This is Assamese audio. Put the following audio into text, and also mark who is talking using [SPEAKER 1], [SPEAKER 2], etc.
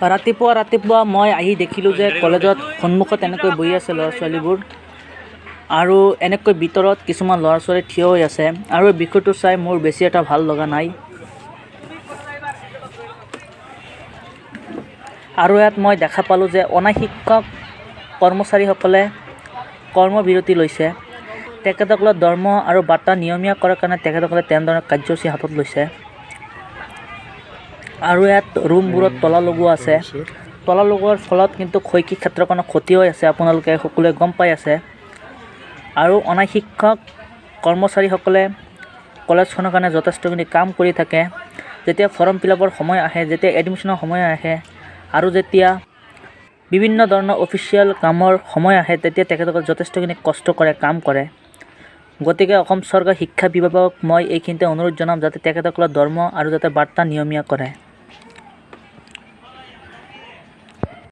[SPEAKER 1] ৰাতিপুৱা ৰাতিপুৱা মই আহি দেখিলোঁ যে কলেজত সন্মুখত এনেকৈ বহি আছে ল'ৰা ছোৱালীবোৰ আৰু এনেকৈ ভিতৰত কিছুমান ল'ৰা ছোৱালী থিয় হৈ আছে আৰু বিষয়টো চাই মোৰ বেছি এটা ভাল লগা নাই। আৰু ইয়াত মই দেখা পালোঁ যে অনাশিক্ষক কৰ্মচাৰীসকলে কৰ্মবিৰতি লৈছে। তেখেতসকলৰ দৰমহা আৰু বাটা নিয়মীয়া কৰাৰ কাৰণে তেখেতসকলে তেনেধৰণৰ কাৰ্যসূচী হাতত লৈছে। আৰু ইয়াত ৰুমবোৰত তলা লগোৱা আছে। তলা লগোৱাৰ ফলত কিন্তু শৈক্ষিক ক্ষেত্ৰখনৰ ক্ষতি হৈ আছে, আপোনালোকে সকলোৱে গম পাই আছে। আৰু অনাশিক্ষক কৰ্মচাৰীসকলে কলেজখনৰ কাৰণে যথেষ্টখিনি কাম কৰি থাকে। যেতিয়া ফৰ্ম ফিল আপৰ সময় আহে, যেতিয়া এডমিশ্যনৰ সময় আহে আৰু যেতিয়া বিভিন্ন ধৰণৰ অফিচিয়েল কামৰ সময় আহে, তেতিয়া তেখেতসকলে যথেষ্টখিনি কষ্ট কৰে, কাম কৰে। গতিকে অসম চৰকাৰ শিক্ষা বিভাগক মই এইখিনিতে অনুৰোধ জনাম যাতে তেখেতসকলৰ দৰমহা আৰু যাতে বাৰ্তা নিয়মীয়া কৰে।